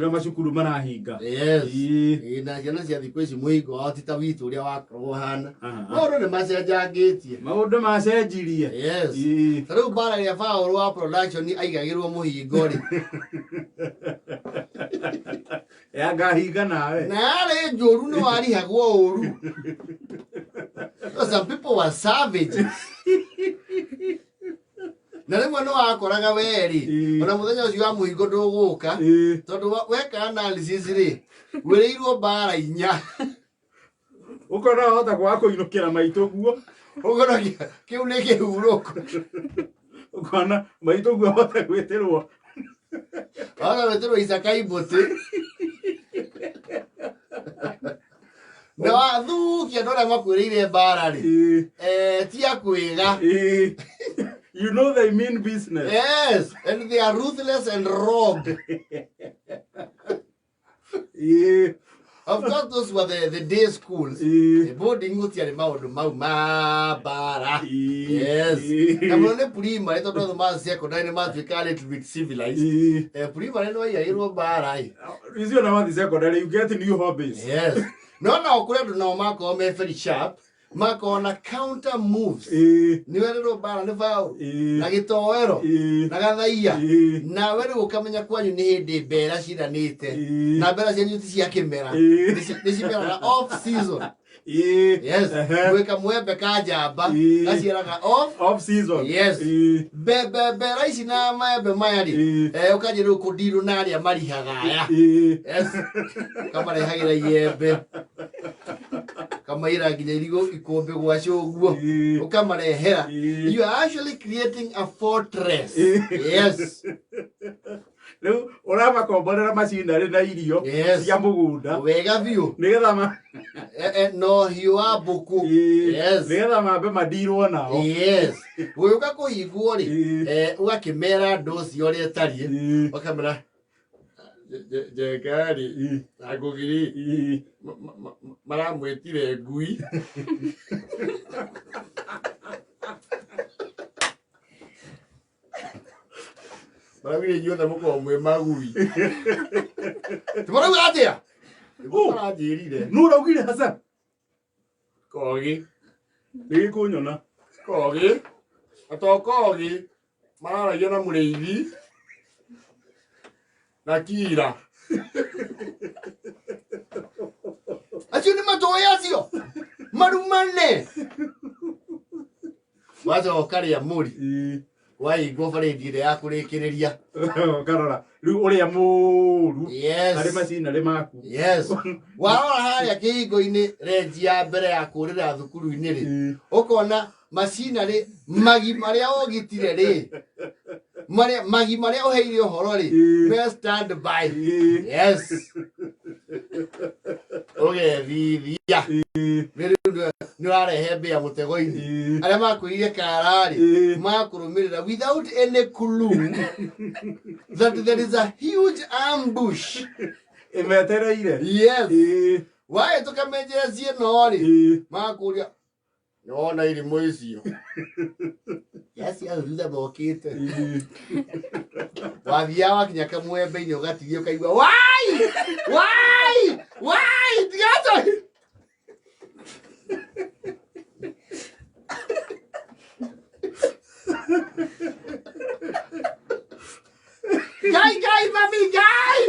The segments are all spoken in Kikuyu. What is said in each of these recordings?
Ũrĩa macukuru marahinga. Yes. Ĩĩ. Ĩĩ, na ciana cia thikũ ici mũhingo wao ti ta witũ ũrĩa wakoragwo ũhana. Aha. Maũndũ nĩ macenjangĩtie. Maũndũ macenjirie. Yes. Ĩĩ. Ta rĩu mbara ĩrĩa Paũlũ wa production aigagĩrwo mũhingo rĩ, Ya ngahinga nawe. Na yarĩ njũru nĩ warihagwo ũru. So some people were savages. Na rĩmwe nĩ wakoraga werĩ, ona mũthenya ũcio wa mũhingo ndũgũka, tondũ weka analysis rĩ, wĩrĩirwo mbara inya. Ũkona wahota kwaga kũinũkĩra maitũ guo. Ũkona kĩu nĩ kĩhurũko. Ũkona maitũ guo ahota gwĩtĩrwo. Wahota gwĩtĩrwo Isakai Mbũtĩ. Na wathukia andũ arĩa makwĩrĩire mbara rĩ, ti a kwĩga. You know they mean business. Yes, and they are ruthless and rogue. Of course, those were the day schools. The boarding gũtiarĩ maũndũ mau ma mbara. Yes. Na mũno nĩ primary tondũ andũ ma secondary nĩ matuĩkaga a little bit civilized. Primary nĩ waigagĩrwo mbara ĩ. Icio na wathi secondary you get new hobbies. Yes. No nao kũrĩ andũ nao makoragwo me very sharp, makoragwo na counter moves. Nĩ werĩrwo mbara nĩ faul na gĩtoero na gathaia, nawe rĩu ũkamenya kwanyu nĩ hĩndĩ mbera ciranĩte, na mbera cianyu ti cia kĩmera, nĩ cimeraga off season. Yes. Gwĩka mwembe ka njamba gaciaraga off off season. Yes. Mbembe mbera ici na maembe maya rĩ, ũkanjĩ rĩu kũndirũ na arĩa marihaga aya. Yes. Kamarehagĩra iembe, kamaira nginya irigũ ikũmbĩ gwa cũguo, ũkamarehera. You are actually creating a fortress. Yes. Rĩu ũramakomborera macinarĩ na irio cia mũgũnda. Wega biũ. Nĩgetha ma No hiũ wa mbũkũ. Yes. Nĩgetha mambe madirwo nao. Yes. Gũgĩũka kũhingwo rĩ, ũgakĩmera andũ ũcio ũrĩa ĩtariĩ, ũkamera Njenga-rĩ na Ngũgĩ-rĩ, maramwĩtire ngui. Maraugire inyuothe mũkoragwo mwĩ magui. Marauga atĩa? Nĩguo maranjĩrire. Nũ ũraugire Hassan? Kogi. Nĩgĩkũnyona. Kogi. Na to kogi, mararagia na mũrĩithi na kira. Acio nĩ matũĩ acio marumane. Wacoka rĩa mũri waigua barĩndi ĩrĩa ya kũrĩkĩrĩria. Ũkarora rĩu ũrĩa mũru Yes. arĩ macinarĩ maku. Yes. Warora harĩa kĩhingo-inĩ renji ya mbere ya kũrĩra thukuru-inĩ rĩ, ũkona macinarĩ magi marĩa ũgitire rĩ, marĩa magi marĩa ũheire ũhoro rĩ, me stand by. Yes. Ũgethithia. Nĩ rĩu nĩ ũrarehe mbĩa mũtego-inĩ. Arĩa makwĩrire kara-rĩ, makũrũmĩrĩra without any clue that there is a huge ambush ĩmetereire. Yes. Wahĩtũka menjeci ĩno rĩ, makũria nĩwona irimũ icio yaci au thutha mokĩte. Wathiaga wakinya kamwembe-inĩ ũgatigia ũkaigua wai wai wai tigaco. Ngai ngai mami ngai.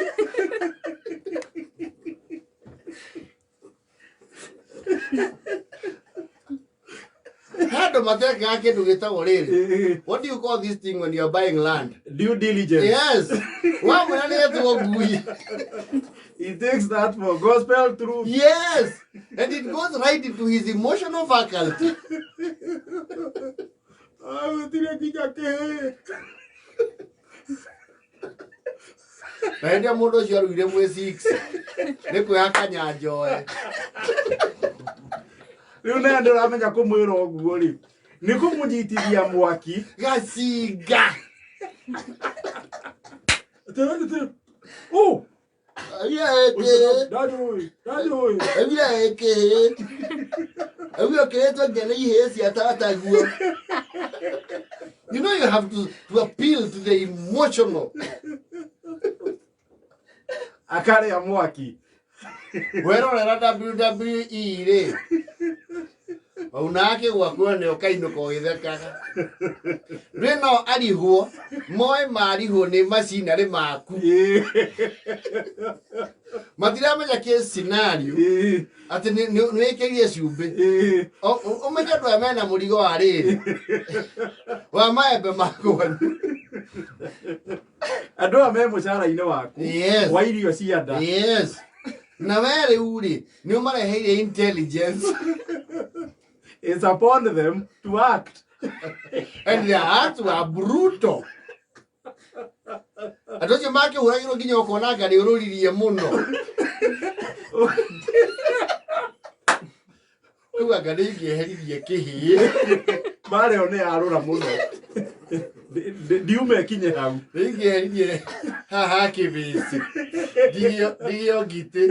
Handũ matekaga kĩndũ gĩtagwo rĩrĩ, what do you call this thing when you are buying land? Due diligence. Yes. Wamwĩra nĩ etwo ngui. He takes that for gospel truth. Yes, and it goes right into his emotional faculty. Ah, gũtirĩ nginya kĩhĩĩ. Na hĩndĩ ĩyo mũndũ ũcio aruire mwĩ 6 nĩ kwĩhaka nyanjoe. Rĩu naye ndũramenya kũmwĩra ũguo rĩ, nĩ kũmũnyitithia mwaki. Gacinga. Atĩrĩ, oh! Augire ĩkĩ. Ndanjũĩ, ndanjũĩ. Augire ĩkĩ. Augire ũkĩrĩtwo nginya nĩ ihĩĩ cia tataguo. You know you have to appeal to the emotional. Akarĩa mwaki. Werorera WWE rĩ, wauna akĩgwa kuo nĩ ũkainũka ũgĩthekaga. Rĩ no arihwo, moe marihwo nĩ macinarĩ maku. Matiramenya kĩ scenario atĩ nĩ wĩkĩrie cumbĩ. Ũmenye andũ aya mena mũrigo wa rĩrĩ wa maembe makwanyu. Andũ aya me mũcara-inĩ waku wa irio cia nda. Yes. Na we rĩu rĩ, nĩ ũmareheire intelligence. It's upon them to act. And their hearts were brutal. Andũ acio makĩhũragĩrwo nginya ũkona anga nĩ ũrũririe mũno. Rĩu anga nĩ ingĩeheririe kĩhĩĩ. Mbara ĩyo nĩ yarũra mũno. Ndiuma ĩkinye hau. Nĩ ingĩeheririe haha ha kĩbĩcĩ. Ndigio ngitĩ.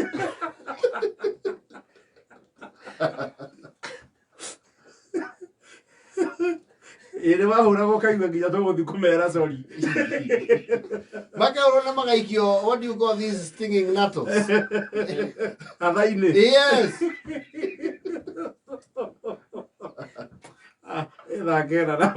Ĩ nĩ wahũragwo ũkaigua nginya tũgũthiĩ kũmera sorry. Makahũrwo na magaikio, what do you call these stinging nettles? Hatha-inĩ. Yes. Ah, ĩthakena na